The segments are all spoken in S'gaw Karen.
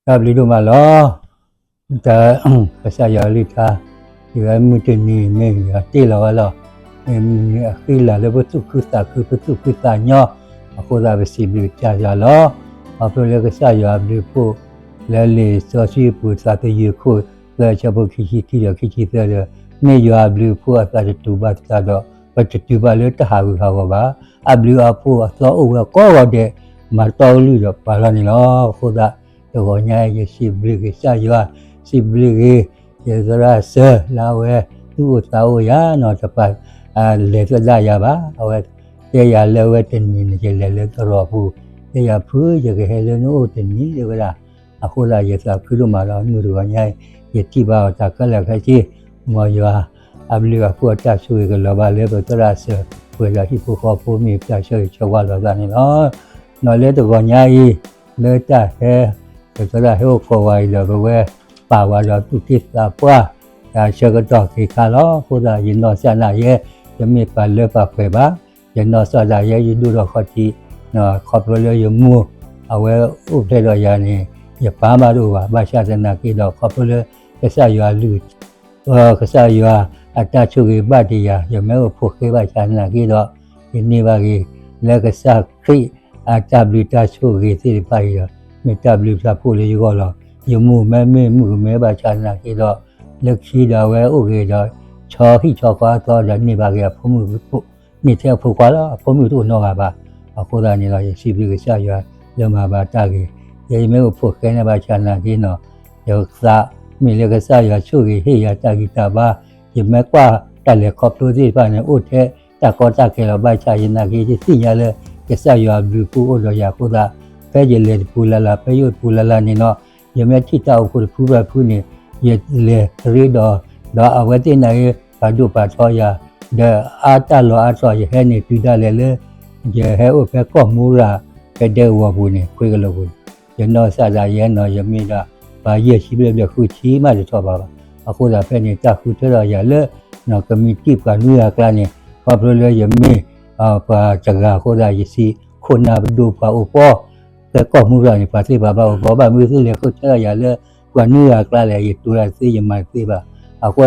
တၢ်ဘျုးဒိၣ်မးလီၤ. တၢ် ကစၢ်ယွၤအကလုၢ်ကထါ, ယမုၢ်တနံၤမ့ၢ်ယွၤတ့ၢ်လီၤဝဲလီၤ. မ့ၢ်မုၢ်နံၤအဃံလၤလၢပသူၣ်ခုသးခု ပသူၣ်ဖှံသးညီ, အဃိသတးပစံးဘျုးကစၢ်ယွၤလီၤ. ခီဖျိလၢကစၢ်ယွၤအဘျုးအဖှိၣ် လၢလံာ်စီဆှံပူၤ သးသယုၢ်ခိၣ်သၢ အဆၢဖိခံဆံခံဒီးခံဆံသၢဒီး, မ့ၢ်ယွၤအဘျုးအဖှိၣ်အသးတတူာ်ဘၣ်သတးဒီး, ပတတုၤဘၣ်လၢတၢ်ဟးဂူာ်ဟးဂီၤဘၣ်. အဘျုးအဖှိၣ်အသီအိၣ်ဝဲကိးဂီၤဒဲး, မၤတီအကလုၢ်ဒီးပှၤလီၤန့ၣ်လီၤ. အဃိသတး တဂီၤညါအံၤ ယစံးဘျုးက့ၤကစၢ်ယွၤ, စံးဘျုးက့ၤ ယသရၣ်စၢၤလၢအဝဲ သူၣ်အိၣ်သးအိၣ်ယၤနီၤ, တပာ် လဲၤသဒၣ်ယၤဘၣ်. အဝဲတဲယၤလၢအဝဲတနံၤန့ၣ် ယလဲၤလၢသရိာ်ပူၤ, တဲယၤဖု ယကဟဲလၢနအိၣ်တနံၤ တဲဝဲဒၣ်. အဃိသတးယသးခုဒိၣ်မးလီၤ. မုၢ်တဂီၤညါအံၤ ယထံၣ်ဘၣ်အီၤတၢ်ခဲလၢာ်ခဲဆ့, မ်ယွၤအဘျုးအဖှိၣ်အတၢ်ဆိၣ်ဂ့ၤကလီၤဘၣ်လၢပသရၣ်စၢၤ ပှဲၤဒီးဟံၣ်ဖိဃီဖိ မ့ၢ်ပတၢ်ဆၢဂ့ၤဆၢဝါလီၤသးန့ၣ်လီၤ. ဒီးလၢတဂီၤညါအံၤ လၢတၢ်ဟဲ ပသရၣ်ဟဲအိၣ်ခိးဝဲအံၤဒီး ပဝဲပာ်ဝဲဒီးသူၣ်က့သးပှၢ် တၢ်ဆၢကတီၢ်က့ၤခါလီၤ. အဃိသတး ယနီၢ်ကစၢ်ဒၣ်ယဲ ယမ့ၢ်ပှၤလၢပှဲၤပှဲၤဘၣ်, ယနီၢ်ကစၢ်ဒၣ်ယဲ ယဒိၣ်ထီၣ်ခီၣ်ထံး, ခီဖျိလၢယမိၢ် အဝဲအိၣ်ဖျဲၣ်ဒီးယၤန့ၣ် ယပၢ်မးတအိၣ်ဘၣ်. ဘၣ်ဆၣ်သနာ်က့ဒီး ခီဖျိလၢ ကစၢ်ယွၤအလုၢ် ကစၢ်ယွၤအတၢ်ဆိၣ်ဂ့ၤဘၣ်တ့ၢ်ယၤ, ယမ့ၢ်အိၣ်ဖိဃဲဘၣ်ဆၣ်သနာ်က့ဒီး ယန့ၢ်ဘၣ်ဂ့ၤ လၢကစၢ်ခရံာ်အတၢ်ဘျုးတၢ်ဆိၣ်ဂ့ၤသ့ၣ်တဖၣ်အံၤဒီး မ့ၢ်တၢ်ဘျုးတၢ်ဖှိၣ်လၢယဂီၢ်လီၤ. ယမိၢ်မ့မ့ၢ်မုၣ်ကမဲဘၣ်ဆၣ်သနာ်က့ဒီး လၢခံဒီးအဝဲအိၣ်ဂ့ၤဒီး ဆီဟံၣ်ဆီဃီအသီဒီးန့ၢ်ဘၣ်ဂ့ၤအဖိမုၣ်ဖိ, န့ၢ်ထဲအဖိခွါလီၤ. အဖိမုၣ်တအိၣ်နီတဂၤဘၣ်. အဃိသတးန့ၣ်လီၤ ယစံးဘျုးကစၢ်ယွၤလၢမၤဘၣ်တၢ်ဂ့ၤ, ယမ့ၢ်အိၣ်ဖိဃဲန့ၣ်ဘၣ်ဆၣ်သနာ်က့နီၤ ယသးမ့ၢ်လၢကစၢ်ယွၤဆိၣ်ဂ့ၤဟ့ၣ်ယၤတၢ်ဂံၢ်တၢ်ဘါ, ယမ့ၢ်ကွၢ်တၢ်လဲၤခီဖျိသ့ၣ်တဖၣ်န့ၣ် အိၣ်ထဲတၢ်ကီတၢ်ခဲလီၤ. ဘၣ်ဆၣ်ယသနာ်က့ ယသ့ၣ်ညါလၢ ကစၢ်ယွၤအဘျုးအဖှိၣ်အိၣ်ဒီးယၤအဃိသတး ဖဲယလဲၤတပူၤလၢ်လၢ် ဖဲယအိၣ်တပူၤလၢ်လၢ်န့ၣ်နီၤ ယမ့ၢ်ထံၣ်တၢ်အိၣ်ဖှိၣ်တဖုဘၣ်တဖုန့ၣ် ယလဲၤရ့ဒီး ဒီးအဝဲသ့ၣ်နာ်က့ ပာ်ဒိၣ်ပာ်ထီယၤ ဒီးအါတၢ်လီၢ်အါထီၣ် ယဟဲန့ၣ်တုၤဒၣ်လဲာ်လၢ ယဟဲအိၣ်ဖဲကီၢ်မူရၤ ဖဲဒဲကဝီၤပူၤန့ၣ် ခွ့ကလိာ်ပူၤန့ၣ် ယနီၢ်ကစၢ်ဒၣ်ယဲနီၤ ယမ့ၢ်ဒၣ်ပှၤယဲၢ်ဆံဘျဲၣ်ဘျဲၣ်ဃုဆံမးတထီၣ်ဘးဘၣ်. အဃိသတးဖဲန့ၣ် တၢ်ဃုထၢထီၣ်ယၤလၢ ကမံးတံာ်ပှၤနွံဂၤအကျါန့ၣ် ခီဖျိလၢယမ့ၢ်ပှၤတဂၤအဃိသတး ယစံးခိၣ်နၢ်ပဒိၣ်ပှၤအိၣ်ပီ ဖဲကီၢ်မူရၤန့ၣ် ပှၤသ့ၣ်ပှၤဘၣ်အိၣ်ပီ ဘၣ်မနုၤသုလဲၤဃုထၢထီၣ်ယၤလၢ ပှၤနွံဂၤအကျါလဲၣ် ယတိၤတၢ်တသ့ ယမၤတသ့ဘၣ်. အဃိ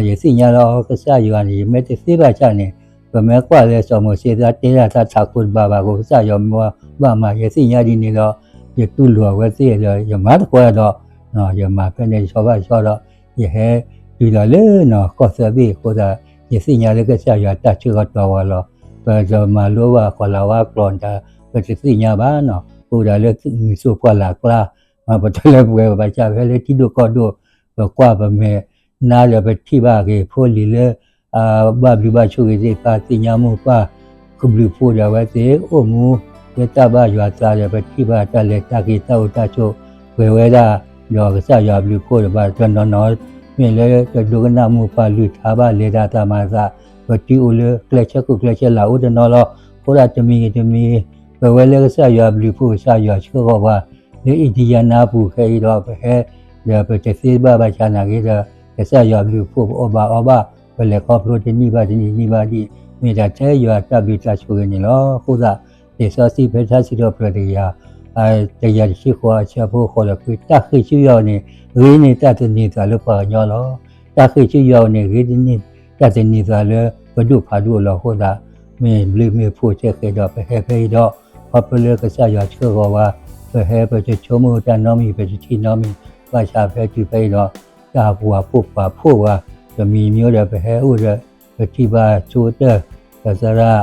ယသ့ၣ်ညါလီၤ ကစၢ်ယွၤန့ၣ် ယမ့ၢ်တသ့ဘၣ်ဆၣ်န့ၣ် ပမ့ၢ်ကွၢ်လၢစီၤမိၤၡ့သးတဲဒၣ်တၢ်ထးခိၣ်တဘၣ်ဘၣ်အဃိ ကစၢ်ယွၤမၤဘၣ်မၤ ယသ့ၣ်ညါဒ်န့ၣ်ဒီး ယတူၢ်လိာ်အဝဲသ့ၣ်ဒီး ယမၤသကိးဒီး ယမၤဖဲန့ၣ် ယဆီဘၣ်ဆီဒီး ယဟဲတုၤလီၤလၢနီၤ ကီၢ်သၢဘ့ၣ်အဃိသတး ယသ့ၣ်ညါလၢကစၢ်ယွၤတၢ်ဆၢကတီၢ်ဝဲလီၤ. ပတမၤလိဘၣ်ကီၤလၤဝါကျိာ်တၢ် ပတသ့ၣ်ညါဘၣ်နီၤ ပအိၣ်ဒၣ်လၢမုၢ်စိၤပှၢ်လၢ်အကျါ ပတလၢပှဲၤဘၣ်ဆၣ် ဖဲလၢထံဒိၣ်ကီၢ်ဒိၣ် ပကွၢ်ပမဲာ်နါဒီးပထံၣ်ဘၣ်က့ၤဖိလံၤလၢ ဘၣ်ဘျုးဘၣ်ဆိၣ်ဂ့ၤသ့ၣ်တဖၣ် သ့ၣ်ညါမိၢ်ပၢ် ကဘျုးဖှိၣ်ဒီးအဝဲသ့ၣ်အိၣ်မူ လၢတၢ်ဘၣ်ယွၤသးဒီး ပထံၣ်ဘၣ်တၢ်လဲၤတၢ်က့ၤတၢ်အိၣ်တၢ်ဆိး ပှဲၤဝဲဒၣ် ဒီးကစၢ်ယွၤအဘျုးအဖှိၣ်ဒီးဘၣ်တနီၤနီၤ မ့ၢ်လၢတဒိကနၣ်မိၢ်ပၢ်လုၢ်ထါဘၣ်လဲၤတၢ်သးမၤသး ပတုၤအိၣ်လၢကျဲဆၢခိၣ်ကျဲဆၢလာ်အိၣ်တနီၤလီၤ. အဃိဒၣ်တမံၤဂ့ၤတမံၤဂ့ၤ ပဝဲလၢကစၢ်ယွၤအဘျုးအဖှိၣ် ကစၢ်ယွၤဆှၢဃီၤပှၤ လၢအ့ဒံယါနါပူၤခဲအံၤဒီး ပဟဲ ဒီးပတသ့ဘၣ်ဘၣ်ဆၣ်နာ်က့ဒီး ကစၢ်ယွၤအဘျုးအဖှိၣ် ပအီၣ်ဘၣ်အီဘၣ် ပလဲၤခီဖျိတနံၣ်ဘၣ်တနံၣ် နံၣ်ဘၣ်နံၣ် မ့ၢ်ဒၣ်ထဲယွၤအတၢ်ဘျုးတၢ်ဆိၣ်ဂ့ၤန့ၣ်လီၤ. အဃိသတး လံာ်စီဆှံဖဲထါစံးထီၣ်ပတြၢၤတကယၤ တကယၤတဆံဃိး အဆၢဖိဃိးဒီးခွံ တၢ်ဃ့ၢ်ဆူယွၤအအိၣ်န့ၣ် ဂ့ၤန့ၢ်တၢ်သန့ၤသးလၢပှၤကညီလီၤ. တၢ်ဃ့ၢ်ဆူယွၤအအိၣ်န့ၣ် ဂ့ၤန့ၢ်တၢ်သန့ၤသးလၢပဒိၣ်ဖးဒိၣ်လီၤ. အဃိသတး မ့ၢ်ဘျုးမ့ၢ်ဖှိၣ်ထဲဃဲဒီး ပဟဲဖဲအံၤဒီး ခီဖျိလၢကစၢ်ယွၤဆှၢဃီၤဝဲ ပဟဲပတဆိကမိၣ်တၢ်နီတမံၤ ပတထံၣ်နီတမံၤ ဘၣ်ဆၣ်ဖဲတုၤဖဲအံၤဒီး တၢ်ပှၤဖှိၣ်ပှၤဖှိၣ်ပှၤ တမံၤမံၤဒီး ပဟဲအိၣ်ဒီး ပထံၣ်ဘၣ်ဆိကတၢၢ် ပသရၣ်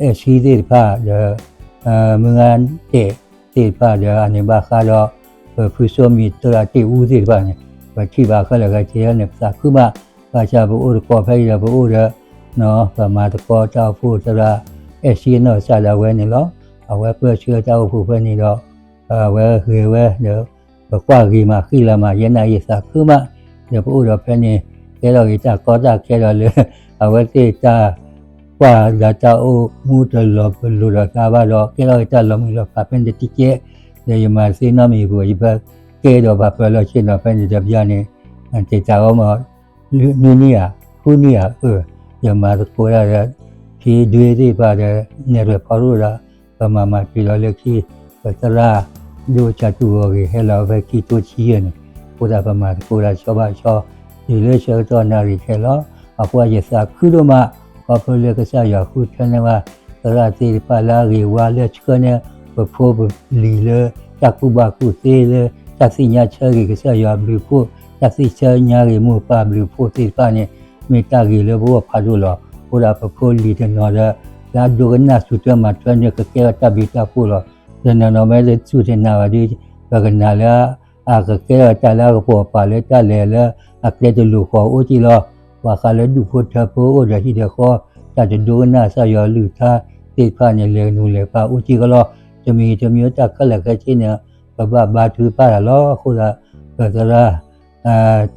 အဲၣ်ဆံသ့ၣ်တဖၣ်ဒီး မုၢ်ဂၤတဲာ်သ့ၣ်တဖၣ်ဒီး အန့ၣ်ဘၣ်ဃးဒီး ပဖုစိမံၤသရၣ်တ့ၢ်အူသ့ၣ်တဖၣ်န့ၣ် ပထံၣ်ဘၣ်ခဲလၢာ်ခဲဆ့န့ၣ် ပသးခုမး ဘၣ်ဆၣ်ပအိၣ်သကိးဖဲအံၤဒီး ပအိၣ်ဒီး ပမၤသကိးတၢ်အိၣ်ဖှိၣ်သရၣ် အဲၣ်ဆံအနီၢ်ကစၢ်ဒၣ်ဝဲန့ၣ်လီၤ. အဝဲပၢဆှၢတၢ်အိၣ်ဖှိၣ်ဖဲန့ၣ်ဒီး အဝဲဂ့ၤဝဲဒီး ပကွၢ်ဂ့ၤမးဃံလၤမး ယဲနာ်ယသးခုမး ဒီးပအိၣ်ဒီးဖဲန့ၣ် ကဲထီၣ်က့ၤတၢ်ကီတၢ်ခဲဒီးလၢ အဝဲသ့ၣ်တၢ် ကွၢ်လၢတၢ်အိၣ်မူတလီၤပလိာ်ဒီးသးဘၣ်ဒီး ကဲထီၣ်က့ၤတၢ်လီၤမုၢ်လီၤဖးဖဲန့ၣ်တကဲ ဒီးယမၤသ့နီတမံၤအပူၤ ယဘၣ်ကဲဒီးပှၤပၢၤလီၢ်ဆ့ၣ်နီၤဖဲန့ၣ်တဘျီန့ၣ် တ့ၢ်တၢ်ဂီၢ်မး နွံနံၣ်ဧါ ဃုနံၣ်ဧါ အၢ ယမၤသကိးဒၣ်ဒီး ခံဒွဲသ့ၣ်တဖၣ်ဒီး နဲၣ်ရွဲၣ်ဖီရိၣ်ဒီး ပမၤမၤတုၤလီၤလၢခံ ပသရၣ် ဒိကၠၢ်တူၢ်ဂီၤဂ့ၤဟဲလီၤဖဲခံထိဆံယဲၢ်န့ၣ်, အဃိသတးပမၤသကိးတၢ်ဆီဘၣ်ဆီ, တုၤလၢဆၢကတီၢ်နၣ်ရံၣ်ခဲလီၤ. အဃိယသးခုဒိၣ်မး, ခီဖျိလၢကစၢ်ယွၤဃုထၢန့ၢ်ဘၣ် သရၣ်သ့ၣ်တဖၣ်လၢအဂ့ၤဝါလၢဆှၢန့ၢ် ပဖိပလံၤလၢ တၢ်ကူၣ်ဘၣ်ကူၣ်သ့လၢ တၢ်သ့ၣ်ညါဆၢဂ့ၤကစၢ်ယွၤအဘျုးအဖှိၣ်, တၢ်သ့ၣ်ညါဂ့ၤမိၢ်ပၢ်အဘျုးအဖှိၣ်သ့ၣ်တဖၣ်န့ၣ် မ့ၢ်တၢ်ဂ့ၤလၢပဂီၢ်ဖးဒိၣ်လီၤ. အဃိသတးပဖိလံၤတနီၤဒီး လၢအဒိကနၣ်စူၢ်တၢ်မၤထွဲန့ၣ် ကကဲထီၣ်တၢ်ဘျုးတၢ်ဖှိၣ်လီၤ. တနီၤနီၤမ့ၢ်တစူၢ်တနာ်ဘၣ်ဒီး ပကနၣ်လၢ အကကဲထီၣ်တၢ်လၢအကပိာ်ကပၤလၢတၢ်လဲၤလၢအကျဲတလိာ်ဃီအိၣ်က့လီၤ. ပှၤဃးလၢဒူၣ်ဖိထၢဖိအိၣ်ဒီးဟံၣ်ဒီးဃီ တၢ်တဒိကနၣ်ကစၢ်ယွၤအကလုၢ်ကထါသ့ၣ်တဖၣ်န့ၣ် လဲၤနုာ်လဲၤပၢ်အိၣ်က့ကလီၤ. တမံၤတမံၤတၢ်ခဲလၢာ်ခဲဆ့န့ၣ် ပဘၣ်ဘါထုကဖၣ်တၢ်လီၤ. အဃိသတး ပသရၣ်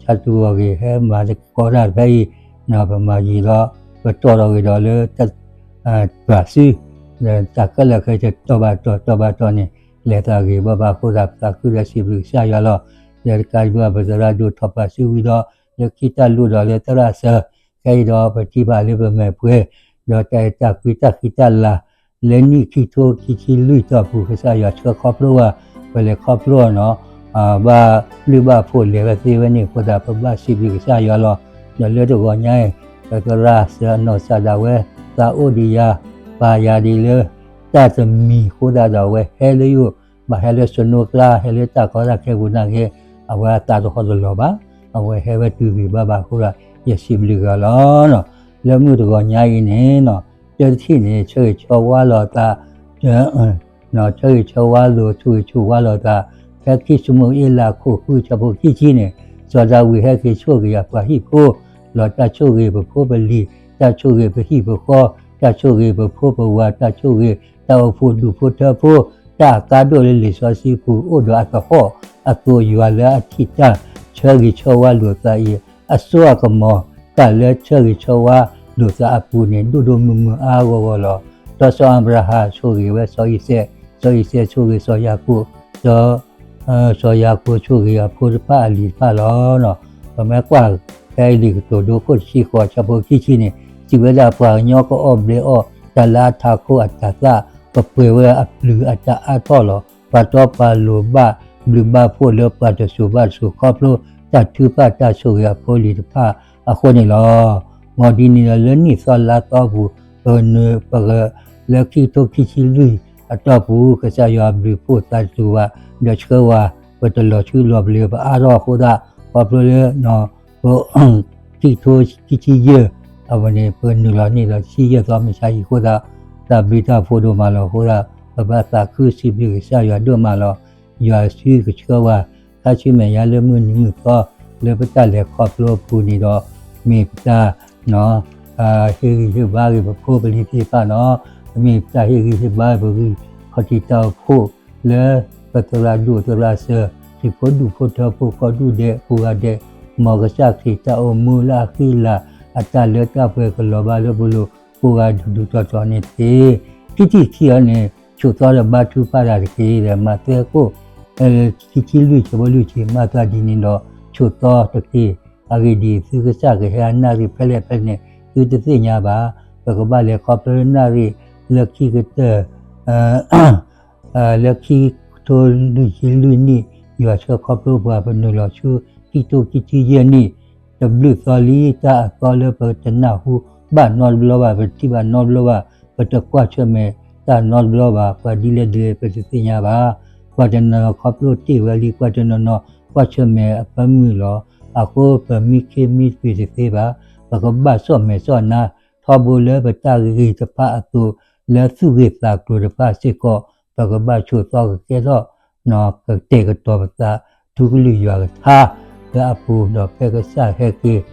ဆၣ်တူၢ်ဂီၤဂ့ၤဟဲမၤသကိးတၢ်ဖဲအံၤ, ပမၤယံၤဒီး ပတီၢ်ထီၣ်ဂ့ၤဒီးလၢ ပာ်စု တၢ်ခဲလၢာ်ခဲဆ့တီၤဘၣ်တီၤ တီၤဘၣ်တီၤန့ၣ် လဲၤသးဂ့ၤဘၣ်ဘၣ်အဃိသတး ပသးခုဒီးစံးဘျုးကစၢ်ယွၤလီၤ. လၢတကးဒံးဘၣ် ပသရၣ်ဒိၣ်ထီၣ်ပာ်စုဝံၤဒီး လၢခံတၢ်လိၣ်ဒီးလၢသရၣ်စၢၤ ခဲအံၤဒီးပထံၣ်ဘၣ်လၢပမဲာ်ပှဲၤ ဒီးတၢ်အဲၣ်တၢ်ကွံတၢ်ဃံတၢ်လၤ လၢနံၣ်ခံထိခံဆံလွံၢ်တီၢ်ပူၤ ကစၢ်ယွၤဆှၢခီဖျိဘၣ် ပလဲၤခီဖျိအီၤနီၤ ဘၣ်ဘျုးဘၣ်ဖှိၣ်လဲၤဝဲသ့ဝဲန့ၣ်အဃိသတး ပဘၣ်စံးဘျုးကစၢ်ယွၤလီၤ. ဒီးလၢတဂီၤညါအံၤ ပသရၣ်စၢၤအနီၢ်ကစၢ်ဒၣ်ဝဲ သးအိၣ်ဒံးယၤ ပာ်ယၤဒ်လၢ တၢ်တမံၤအဃိသတးဒီး အဝဲဟဲလၢယအိၣ် ဘၣ်ဟဲလၢစနိကျါ ဟဲလၢတၢ်ကီတၢ်ခဲပူၤနာ်က့ အဝဲအသးတဟီၣ်တလီၤဘၣ်. အဝဲဟဲဝဲတုၤဂ့ၤဘၣ်ဘၣ်အဃိဒီး ယစံးဘျုးဂၤလီၤ. လၢမုၢ်တဂီၤညါအံၤန့ၣ် တၢ်တထံၣ်န့ၣ် ဆၢဂ့ၤဆၢဝါလီၤသး ဆၢဂ့ၤဆၢဝါလိာ် ဆိၣ်ဂ့ၤဆိၣ်ဝါလိာ်သး ဖဲခံၡမူၤအ့လးအခိၣ်ဃုဆၢဖိခံဆံန့ၣ် စီၤဒၤဝံးဟဲက့ၤဆိၣ်ဂ့ၤအပှၤဟံၣ်ဖိ လီၤတၢ်ဆိၣ်ဂ့ၤပဖိပလံၤ တၢ်ဆိၣ်ဂ့ၤပဟံၣ်ပဃီ တၢ်ဆိၣ်ဂ့ၤပဖိပဝၤ တၢ်ဆိၣ်ဂ့ၤတၢ်အိၣ်ဖှိၣ်ဒူၣ်ဖိထၢဖိ တၢ်အကါဒိၣ်လၢလံာ်စီဆှံပူၤအိၣ်ဒီးအသဟီၣ်အသိးယွၤလၢအထံၣ်တၢ်ဆၢဂ့ၤဆၢဝါလိာ်သးအံၤ အစိအကမီၤ တၢ်လၢဆၢဂ့ၤဆၢဝါလိာ်သးအပူၤန့ၣ် ဒိၣ်ဒိၣ်မုၢ်မုၢ်အါအါဂီၢ်ဂီၢ်လီၤ. ဒီးစီၤအၤဘြၤဟၣ်ဆိၣ်ဂ့ၤဝဲစီၤအံၤစဲး, စီၤအံၤစဲးဆိၣ်ဂ့ၤစီၤယၤကိာ်, ဒီး စီၤယၤကိာ်ဆိၣ်ဂ့ၤအဖိတဖၣ်အလံၤတဖၣ်လီၤ. ပမ့ၢ်ကွၢ်ဖဲလံာ်ကတိၤဒိခိၣ်တဆံဃိးဆၢဖိခံဆံန့ၣ် စံးဝဲဒၣ်ပှၤကညီကအီၣ်ဘျဲအီၣ် တၢ်လၢအထးခိၣ်အတၤသၣ် ကပှဲၤဝဲအပျုၤအတၢ်အါထီၣ်လီၤ. ပှၤတီပှၤလိၤဘၣ်ဘျုးဘၣ်ဖှိၣ်လၢပှၤတစိၤဘၣ်တစိၤခီဖျိ တၢ်ထုကဖၣ်တၢ်ဆိၣ်ဂ့ၤအဖိအလံၤတဖၣ်အဃိန့ၣ်လီၤ. မ်ဒ်န့ၣ်ဒီးလၢနံၣ်သီလါသီပူၤ ပနုာ်ပဂၤလၢခံကထိခံဆံလွံၢ်အတီၢ်ပူၤ ကစၢ်ယွၤဘျုးဖှိၣ်သးတတူာ်ဘၣ် ဒီးဆှၢဝဲ ပတလီၤဆူလီၤပျံၤပအါထီၣ်အဃိသတး ခီဖျိလၢ ပ ခံကထိခံဆံယဲၢ် အဝဲန့ၣ် ပနုာ်လီၤန့ၢ်ဒီးဆံယဲၢ်သီမုၢ်ဆါအံၤအဃိသတး တၢ်ဘျုးတၢ်ဖှိၣ်ဒိၣ်မးလီၤအဃိသတး ပဘၣ်သးခုစံးဘျုးကစၢ်ယွၤဒိၣ်မးလီၤ. ယွၤစုကဆှၢဝဲ ခါဆူမဲာ်ညါလၢမုၢ်နံၤမုၢ်သီ လၢပတၢ်လဲၤခီဖျိအပူၤန့ၣ်ဒီး မ့ၢ်ပတၢ် ဟ့ၣ်ဂံၢ်ဟ့ၣ်ဘါဂ့ၤပဖိပလံၤသ့ၣ်တဖၣ်နီၤ, မ့ၢ်ပတၢ်ဟ့ၣ်ဂံၢ်ဟ့ၣ်ဘါပဂံၢ်ခီၣ်ထံးတၢ်အိၣ်ဖှိၣ် လၢပသရၣ်ဒိၣ်သရၣ်စၢၤ ဟံၣ်ဖိဒူၣ်ဖိထၢဖိကိးဒူၣ်ဒဲးကိးဂၤဒဲး, မ်ကစၢ်ခရံာ်တၢ်အိၣ်မူလၢအဃံအလၤ အတၢ်လၢတၢ်ပှဲၤကလီၤဘၣ်လၢပလိၤကိးဂၤဒဲးဒူးတီၤတီၤန့ၣ်တက့ၢ်. ခံထံၣ်ခံအံၤန့ၣ် ဆိးသီဒီးဘါထုကဖၣ်တၢ်တက့ၢ်. ဒီးမးသဲခိၣ် ခံဆံလွံၢ်ဆၢဖိလွံၢ်ဆံ မၤသးဒ်န့ၣ်ဒီး ဆိးသီတက့ၢ်. အဂ့ၢ်ဒ်အံၤ, သုကစၢ်ကဟဲအနၣ်ရံၣ်ဖဲလဲၣ်ဖဲလဲၣ်န့ၣ် သုတသ့ၣ်ညါဘၣ်. ပကဘၣ်လဲၤခီဖျိနၣ်ရံၣ်လၢခံကတၢၢ် လၢခံကထိလွံၢ်ဆံလွံၢ်နံၣ် ယွၤဆှၢခီဖျိပှၤ ပနုာ်လီၤဆူ ခံကထိခံဆံယဲၢ်နံၣ် တဘျုးသီလံ. တၢ်အသီလၢပတနၢ်ဟူဘၣ်နီတဘျီဘၣ်, ပတထံၣ်ဘၣ်နီတဘျီဘၣ်, ပတကွၢ်ဆၢၣ်မဲာ်တၢ်နီတဘျီဘၣ်, ပှၤဒ်လဲၣ်ဒ်လဲၣ် ပတသ့ၣ်ညါဘၣ်. ပှၤတနီၤနီၤခီဖျိတ့ၢ်ဝဲလံ, ပှၤတနီၤနီၤကွၢ်ဆၢၣ်မဲာ်အပၢမုၢ်လီၤ. အဃိပမံခ့မံကွံာ်တသ့ဘၣ်. ပကဘၣ်ဆီၣ်မဲာ်ဆီၣ်နါ ထီဘိလၢပတၢ်ဂ့ၤတဖၣ်အသိး လၢသူၣ်ဂ့ၢ်သးကျိၤတဖၣ်စ့ၢ်ကီး ပကဘၣ်ဆိးသီကကဲထီၣ် ကတဲာ်ကတီၤပသး ထူကလုၢ်ယွၤကထါ လၢအပူၤဒီး ဖဲကစၢ်ဟဲက့ၤ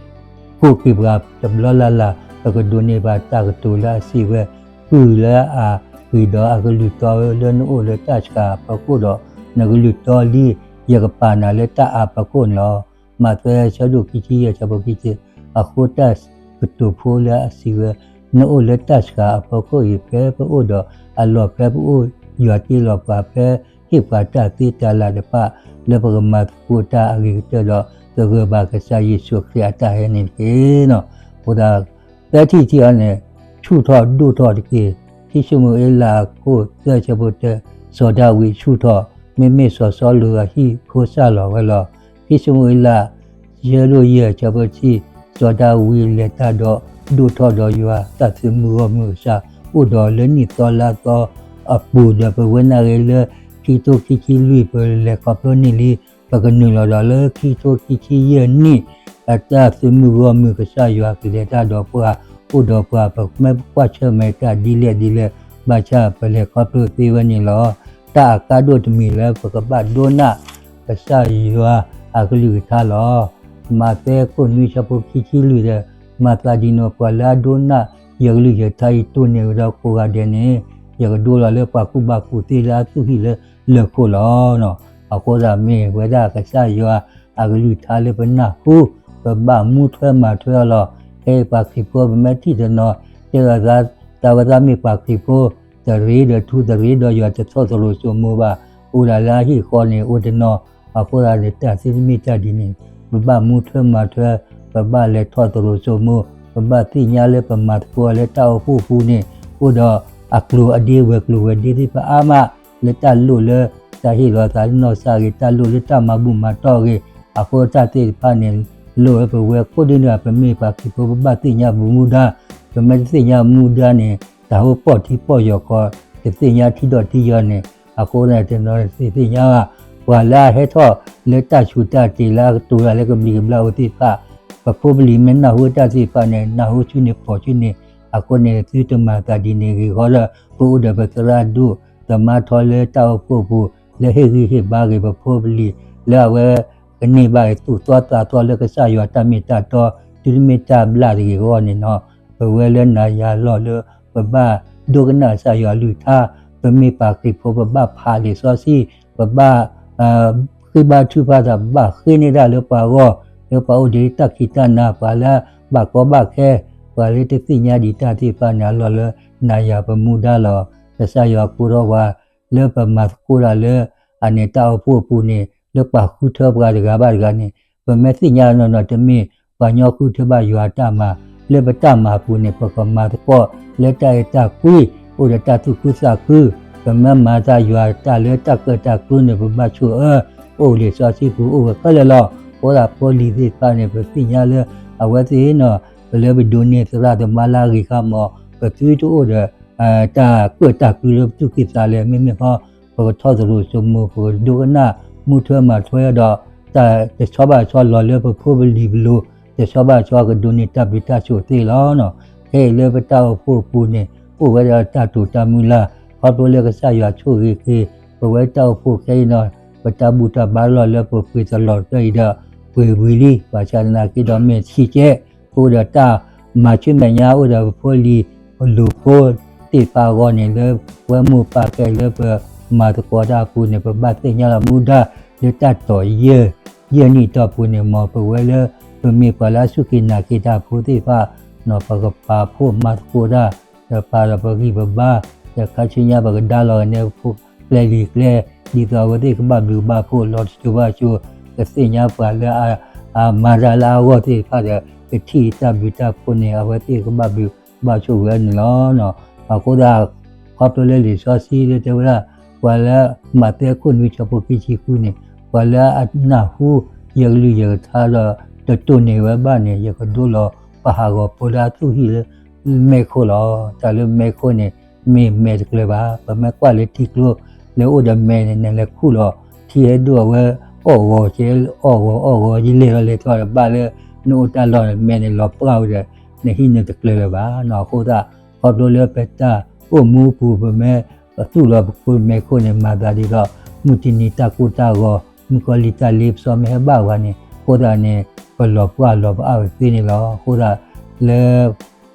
ကိးက့ၤပှၤတဘျီလၢ်လၢ် ပကဒိးန့ၢ်ဘၣ်တၢ်ကတိၤလၢအစံးဝဲ, ကုၢ်လၢအဂ့ၤဒီးအကလုၢ်တီလၢနအိၣ်လၢတၢ်ဆှၣ်အဖီခိၣ်ဒီး နကလုၢ်တီလံ, ယကပာ်နၤလၢတၢ်အါဖီခိၣ်န့ၣ်လီၤ. မးသဲဆၢဒိၣ်ခံဆံယဲၢ်ဆၢဖိခံဆံ, အဃိတၢ်ကတိၤဖိလၢအစံးဝဲ, နအိၣ်လၢတၢ်ဆှၣ်အဖီခိၣ်အံၤ ဖဲပအိၣ်ဒီးအလီၢ် ဖဲပအိၣ် ယွၤတ့လီၤပှၤ ဖဲဟ့ၣ်ပှၤတၢ်သ့တၢ်လၢ်တဖၣ် လၢပကမၤသကိးတၢ်အဂ့ၤကတၢၢ်ဒီး သဂၢၢ်ဘၣ်ကစၢ်ယ့ၣ်ၡူးခရံာ်အတၢ်ဟဲန့ၣ်တက့ၢ်. အဃိသတး သၢထံၣ်တထံၣ်အံၤန့ၣ် ဆူၣ်ထီၣ်ဒိၣ်ထီၣ်တက့ၢ်. ခံၡမူၤအ့လးအခိၣ်သၢဆၢဖိတၢ စီၤဒၤဝံးဆူၣ်ထီၣ် မ့မ့ၢ်စီၤစီလူးအဟံၣ်ဖိစၢ်လီၤဝဲလီၤ. ခံၡမူၤအ့လး ယဲၢ်ဒိၣ်ယဲၢ် ဆၢဖိတဆံ, စီၤဒၤဝံးလဲၤတၢ်ဒီး ဒိၣ်ထီၣ်ဒီးယွၤတၢ်သုးမုၢ်ဂီၢ်မုၢ်ကစၢ် အိၣ်ဒီးလၢနံၣ်သီလါသီအပူၤဒီး ပဝဲနာ်ဂ့ၤလၢ ခံကထိခံဆံလွံၢ် ပလဲၤခီဖျိန့ၢ်လံ. ပကနုာ်လီၤဒီးလၢခံကထိခံဆံယဲၢ်နံၣ် အတၢ်သုးမုၢ်ဂီၢ်မုၢ်ကစၢ်ယွၤကလဲၤတၢ်ဒီးပှၤ အိၣ်ဒီးပှၤ ပမ့ၢ်ကွၢ်ဆၢၣ်မဲာ်တၢ်ဒ်လဲၣ်ဒ်လဲၣ် ဘၣ်ဆၣ်ပလဲၤခီဖျိသ့ဝဲန့ၣ်လီၤ. တၢ်အကါဒိၣ်တမံၤလၢပကဘၣ်ဒိကနၣ် ကစၢ်ယွၤအကလုၢ်ကထါလီၤ. မးသဲခိၣ်နွံဆၢဖိခံဆံလွံၢ်ဒီး မၤသးဒ်န့ၣ် ပှၤလၢအဒိကနၣ်ယကလုၢ်ယကထါအံၤ တိၢ်န့ၢ်ဝဲဒီးကိးဂၤဒဲးန့ၣ် ယကဒိလီၤလၢပှၤကူၣ်ဘၣ်ကူၣ်သ့လၢအသူၣ်ဟံၣ်လၢလၢၢ်ခိၣ်လီၤ. အဃိသတးမ့ၢ်ဝဲဒၣ်ကစၢ်ယွၤအကလုၢ်ကထါလၢပနၢ်ဟူ ပဘၣ်မူထွဲမၤထွဲအီၤလီၤ. ခဲအံၤပှၤခရံာ်ဖိပမ့ၢ်ထံၣ်တနီၤ တဲဝဲသး တၢ်ဝဲသးမ့ၢ်ပှၤခရံာ်ဖိ တရ့ဒီးထူ တရ့ဒီးယွၤ တထီၣ်သရိာ်စိမိၤဘၣ်, အိၣ်ဒၣ်လၢအဟံၣ်ဃီန့ၣ် အိၣ်တနီၤ. အဃိသတးန့ၣ် တၢ်သ့တမ့ၢ်တၢ်ဒ်န့ၣ် ပဘၣ်မူထွဲမၤထွဲ, ပဘၣ်လဲၤထီၣ်သရိာ်စိမိၤ, ပဘၣ်သ့ၣ်ညါလၢပမၤသကိးလၢတၢ်အိၣ်ဖှိၣ်ပူၤန့ၣ် အိၣ်ဒီးအကျိၤအဒ့ဝဲၤကျိၤဝဲၤဒ့သ့ၣ်တဖၣ်အါမး လၢတၢ်လိၣ်လၢ တၢ်ဟ့ၣ်လီၤသးလၢနီၢ်ကစၢ်ဂ့ၤ, တၢ်လိၣ်လၢတၢ်မၤဘူၣ်မၤတီၢ်ဂ့ၤ, အဃိတၢ်သ့ၣ်တဖၣ်န့ၣ် လိၣ်ဝဲပဝဲကိးဒ်န့ၣ် ပမ့ၢ်ပှၤခရံာ်ဖိ ပဘၣ်သ့ၣ်ညါပမူဒါ, ပမ့ၢ်တသ့ၣ်ညါမူဒါန့ၣ် တၢ်ဟိပီၢ်ထံပီၢ်ယီၤကီး တသ့ၣ်ညါထံဒီးထံယီၤန့ၣ် အဃိန့ၣ်တနီၤသ့ၣ်ညါဘၣ် ပှၤလၢအဟဲထီၣ်လၢတၢ်ဆူးတၢ်တ့ၢ်လၢအကတိၤတၢ်လၢကဘျံးကဘျၣ်အိၣ်သ့ၣ်တဖၣ်, ပဖိပလံၤမ့ၢ်နၢ်ဟူတၢ်သ့ၣ်တဖၣ်န့ၣ် နၢ်ဟူဆူန့ၣ်ဖီၣ်ဆူန့ၣ်, အဃိန့ၣ် သုတမၤသးဒ်န့ၣ်ဂ့ၤဃီလၢ ပအိၣ်ဒီးပသရၣ်ဒိၣ် သမါထီလၢတၢ်အိၣ်ဖှိၣ်ပူၤ လၢဟ့ၣ်ဂံၢ်ဟ့ၣ်ဘါက့ၤပဖိပလံၤ လၢအဝဲကန့ၢ်ဘၣ်က့ၤသူၣ်သီသးသီ လၢကစၢ်ယွၤတၢ်မ့ၢ်တၢ်တီ တုၤမ့ၢ်တၢ်ဘျၣ်တဂ့ၤအဂီၢ်န့ၣ်လီၤ. ပဝဲလၢနၤယၤလီၤလၢ ပဘၣ်ဒိကနၣ်ကစၢ်ယွၤအကလုၢ်ကထါ, ပမ့ၢ်ပှၤခရံာ်ဖိ ပဘၣ်ဖးလံာ်စီဆှံ, ပဘၣ်ဃ့ဘါထုကဖၣ်တၢ်, ပဘၣ်ဃ့န့ၢ်တၢ်လၢပှၤအဂီၢ်, လၢပှၤအိၣ်ဒံးတၢ်ခံးတၢ်နၤ, ပှၤလၢဘၣ်ကီဘၣ်ခဲ, ပှၤလၢတသ့ၣ်ညါဒံးတၢ်သ့ၣ်တဖၣ်န့ၣ် အလီၢ်လၢနၤယၤပမူဒါလီၤ. ကစၢ်ယွၤကိးထီၣ်ပှၤ လၢပမၤသကိးတၢ်လၢ အန့ၣ်တၢ်အိၣ်ဖှိၣ်အပူၤန့ၣ် လၢပှၤဃုထၢပှၤတဂၤဘၣ်တဂၤန့ၣ် ပမ့ၢ်သ့ၣ်ညါနီၢ်နီၢ်တမ့ၢ် ပှၤညီဃုထၢဘၣ်ယွၤအတၢ်မၤ, လၢပတၢ်မၤအပူၤန့ၣ် ပကမၤသကိးလၢတၢ်အဲၣ်တၢ်ကွံ, အိၣ်ဒီးတၢ်သူၣ်ခုသးခု, ပမ့ၢ်မၤတၢ်ယွၤတၢ်လၢတၢ်ကၢတၢ်ကျူန့ၣ် ပဘၣ်ဆိၣ်အၢ, အိၣ်လံာ်စီဆှံပူၤအိၣ်ဝဲခဲလၢာ်လီၤ. အဃိသတးဖိလံၤသ့ၣ်တဖၣ်န့ၣ် ပသ့ၣ်ညါလၢ အဝဲသ့ၣ်နီၤ ပလၢပဒိးန့ၢ်သရၣ်သမါလၢအဂ့ၤခါမး ပသုတအိၣ်ဒီး တၢ်ကၢတၢ်ကျူလၢပသူၣ်ကံၢ်သးလဲ မ့မ့ၢ်ဃီ ပကထီၣ်သရိာ်စိမိၤ ပကဒိကနၣ် မူထွဲမၤထွဲဒီး တၢ်တဆီဘၣ်ဆီလီၤလၢပဖိပလံၤပလိၤ, တဆီဘၣ်ဆီကဒိးန့ၢ်တၢ်ဘျုးတၢ်ဆိၣ်သ့လီၤ. ခဲအံၤလၢပတၢ်အိၣ်ဖှိၣ်အပူၤန့ၣ် အိၣ်ဝဲဒီးတၢ်တိာ်တၢ်မုၢ်လၢ်, ခီဖျိလၢကစၢ်ယွၤဆိၣ်ဂ့ၤက့ၤ ပဝဲတၢ်အိၣ်ဖှိၣ်ခဲအံၤနီၤ ပတၢ်ဘူၣ်တၢ်ဘါလီၢ်လၢပပှ့ၤတလီၤတၢ်အံၤဒီး ပှ့ၤဝံၤလံ, ဘၣ်ဆၣ်သနာ်က့ဒီးမ့ၢ်ဆံးကဲ အိၣ်ဒီးတၢ်မၤဆူမဲာ်ညါ အိၣ်ဒီးပဖိလံၤပလိၤဖိသ့ၣ်တဖၣ်အဂီၢ်န့ၣ် လၢပဝဲမိၢ်ပၢ်ခဲအံၤလၢပမၤသကိးတၢ်အပူၤန့ၣ် ပဘၣ်သ့ၣ်ညါလီၤမူဒါ လၢတၢ်တိာ်ယဲၢ် ယဲၢ်နံၣ်တီၢ်ပူၤန့ၣ် မ်ပဝဲလၢ ပမ့ၢ်ပှၤလၢအစူၢ်က့ၤနာ်က့ၤတၢ်ဖိသ့ၣ်တဖၣ် ပကပာ်ဖှိၣ်မၤသကိးတၢ် ဒီးပာ်ဒီးပဂံၢ်ပဘါ, ဒီးခါဆူညါပကဒါလီၤဂာ်န့ၣ်ဖိ ပျဲၢ်လံၤကျဲ, ဒ်သိးအဝဲသ့ၣ်ကဘၣ်ဘျုးဘၣ်ဖှိၣ်လီၤတစိၤဘၣ်စိၤ, ကသ့ၣ်ညါပှၤလၢအမၤတၢ်လၢအဂီၢ်သ့ၣ်တဖၣ်ဒီး ကထံၣ်တၢ်ဘျုးတၢ်ဖှိၣ်န့ၣ် အဝဲသ့ၣ်ကဘၣ်ဘျုးဘၣ်ဆိၣ်ဂ့ၤန့ၣ်လီၤ. အဃိသတး ခီဖျိလၢလံာ်စီဆှံလၢတဲဝဲဒၣ် ပှၤလၢမးသဲခိၣ်နွံဆၢဖိခံဆံဃုန့ၣ် ပှၤလၢအနၢ်ဟူယကလုၢ်ယကထါဒီး တတိၢ်န့ၢ်ဝဲဘၣ်န့ၣ် ယကဒိလီၤပှၤဟးဂီၤဖိလၢအသူၣ်ဟံၣ်လၢမဲးခိၣ်လီၤ. တၢ်လၢမဲးခိၣ်န့ၣ် မ့ၢ်မဲးတကျၢၤဘၣ်. ပမ့ၢ်ကွၢ်လၢထံကျိ လၢအိၣ်ဒီးမဲးန့ၣ် နလဲၤခူၣ်လီၤ ထံဟဲဒိၣ်အဝဲ အီၣ်ဂီၤကဲ အီၣ်ဂီၤအီၣ်ဂီၤ ယလဲၤလီၤလဲၤထီၣ်ဘၣ်လၢ နအိၣ်တၢ်လီၢ်န့ၣ် မဲးန့ၣ်လီၤပှၢ်ဝဲဒီး နဟံၣ်န့ၣ်တကျၢၤလၢၤဘၣ်နီၤ. အဃိသတး ခီဖျိလၢပတၢ်အိၣ်မူအပူၤ ပမ့ၢ်သူၣ်လီၤပခိၣ်မဲးခိၣ်န့ၣ် မၤသးဒ်သိး မုၢ်တနံၤတၢ်ကိၢ်တၢ်ဂီၤ မုၢ်ကီၤလံၢ်တၢ်လ့ပစီမ့ၢ်ဟဲဘၣ်ဝဲန့ၣ် အဃိသတးန့ၣ် ပလီၤပှၢ်လီၤပအါဝဲသ့န့ၣ်လီၤ. အဃိသတး လၢ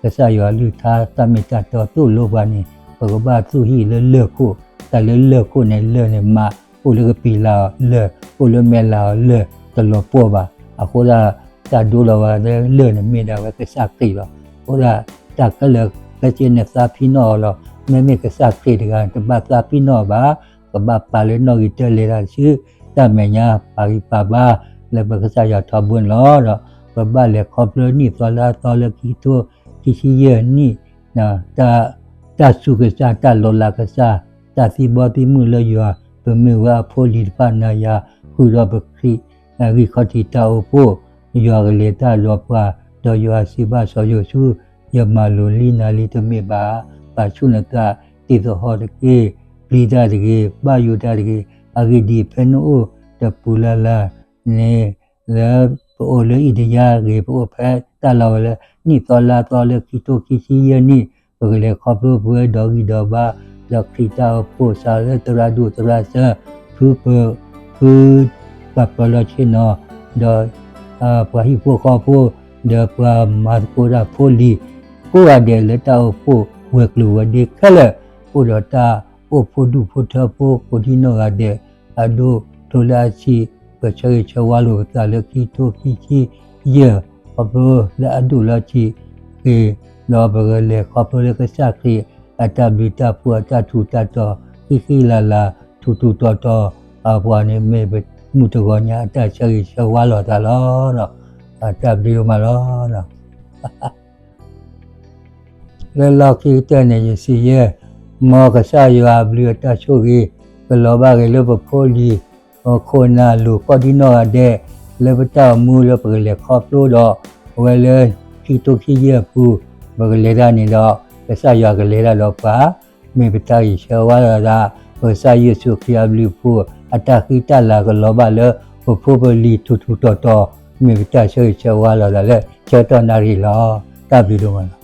ကစၢ်ယွၤအကလုၢ်ကထါတၢ်မ့ၢ်တၢ်တီသိၣ်လိပှၤန့ၣ် ပကဘၣ်သူၣ်ဟံၣ်လၢလၢၢ်ခိၣ်, တၢ်လၢလၢၢ်ခိၣ်န့ၣ် လၢၢ်န့ၣ်မး အိၣ်လၢကပံာ်လၢ်အီၤလၢၢ်, အိၣ်လၢမဲးလၢ်အီၤလၢၢ် တလီၤပှီၢ်ဘၣ်. အဃိသတး တၢ်ဒိလီၤဝဲလၢလၢၢ်န့ၣ်မ့ၢ်ဒၣ်ဝဲကစၢ်ခရံာ်လီၤ. အဃိသတး တၢ်ခဲလၢာ်ခဲဆ့န့ၣ်သးဖံးနီၣ်အီၤလီၤ. မ့မ့ၢ်ကစၢ်ခရံာ်တဂၤန့ၣ် တဘၣ်သးဖံးနီၣ်အီၤဘၣ်. ကဘၣ်ပာ်လၢနီၣ်ဂံၢ်တၢလဲၤတၢ်တစု တၢ်မဲာ်ညါပာ်ဂံၢ်ပာ်ဘါ လၢပကစၢ်ယွၤထီဘိန့ၣ်လီၤ. ဒီးပဘၣ်လဲၤခီဖျိနံၣ်သီလါသီလၢခံကထိခံဆံယဲၢ်နံၣ် တၢ်စူၢ်ကစၢ် တၢ်လီၤလးကစၢ် တၢ်သံဘီသံမုၢ်လၢယွၤ ပမ့ၢ်ဝဲအဖိအလံၤတဖၣ် နၤယၤဃုာ်ဒီးပခရံာ် ဂံၢ်ခီၣ်ထံးတၢ်အိၣ်ဖှိၣ်, ယွၤကလဲၤတၢ်ဒီးပှၤ, ဒီးယွၤစံးဘၣ်စီၤယိၤၡူ, ယမၤလိာ်လံနၤလံတမ့ၢ်ဘၣ်, ပာ်ဆူၣ်နသး, တ့ၢ်သဟီၣ်တက့ၢ်, ပျံၤတၢ်တဂ့ၤ, ဘၣ်ယိၣ်တၢ်တဂ့ၤ, အဂ့ၢ်ဒ်အံၤ, ဖဲနအိၣ်တပူၤလၢ်လၢ်န့ၣ် လၢပအိၣ်လၢအံၣ်တယါဂ့ၤ, ပအိၣ်ဖဲတၢ်လီၢ်ဝဲလၢ နံၣ်သီလါသီလၢခံထိခံဆံယဲၢ်နံၣ်, ပကလဲၤခီဖျိပဝဲဒီးဂံၢ်ဒီးဘါ ဒီးခရံာ်တၢ်အိၣ်ဖှိၣ်စးလၢသရၣ်ဒိၣ်သရၣ်စၢၤ, ဖုပၢၤ ဖုပာ်ပၢၤလီၤဆ့ၣ်နီၤ, ဒီး ပှၤဟံၣ်ဖိဃီဖိ, ဒီးပှၤမၤသကိးတၢ်ဖိလံၤ ကိးဂၤဒဲးလၢတၢ်အိၣ်ဖှိၣ်ဝဲၤကျိၤဝဲၤဒ့ခဲလၢာ်, အိၣ်ဒီးတၢ်အိၣ်ဖှိၣ်ဒူၣ်ဖိထၢဖိ ကိးဒံနီၢ်ဂၤဒဲး အဒိၣ်ဖျိလၢအဆံး, ပဆၢဂ့ၤဆၢဝါလိာ်ပသးလၢခံထိခံဆံယဲၢ်, ခီဖျိလၢအဒိၣ်လၢအဆံးဂ့ၤ, ဒီးပကလဲၤခီဖျိလၢကစၢ်ခရံာ်အတၢ်ဘျုးတၢ်ဖှိၣ်အတၢ်ထူးတၢ်တီၤ ဃံဃံလၤလၤ ထူးထူးတီၤတီၤ, အပှၤန့ၣ်မ့ၢ်ပမုၢ်တဂီၤညါအတၢ်ဆၢဂ့ၤဆၢဝါလိာ်သးလီၤ. တၢ်ဘျုးဒိၣ်မးလီၤ. လၢလီၢ်ခံကတၢၢ်န့ၣ် ယစံးယဲၢ်, မ်ကစၢ်ယွၤအဘျုးအတၢ်ဆိၣ်ဂ့ၤ ကလီၤဘၣ်ဂ့ၤလၢပဖိလံၤ ခိၣ်နၢ်လိၤကိးဒံနီၢ်ဂၤဒဲး လၢပတၢ်အိၣ်မူလၢပကလဲၤခီဖျိဒီး အဝဲလၢခံထိခံဆံယဲၢ်အပူၤ ပကလဲၤတၢ်န့ၣ်ဒီး ကစၢ်ယွၤကလဲၤတၢ်ဒီးပှၤ မ့ၢ်ပတၢ်ဂံၢ်ဆၢဝါလိာ်သး, ပကစၢ်ယ့ၣ်ၡူးခရံာ်အဘျုးအဖှိၣ် အတၢ်ဃံတၢ်လၤကလီၤဘၣ်လၢ ပဖိပလံၤထူးထူးတီၤတီၤ, မ့ၢ်ပတၢ်ဆၢဂ့ၤဆၢဝါလိာ်သးလၢဆၢကတီၢ်နၣ်ရံၣ်လီၤ. တၢ်ဘျုးဒိၣ်မးလီၤ.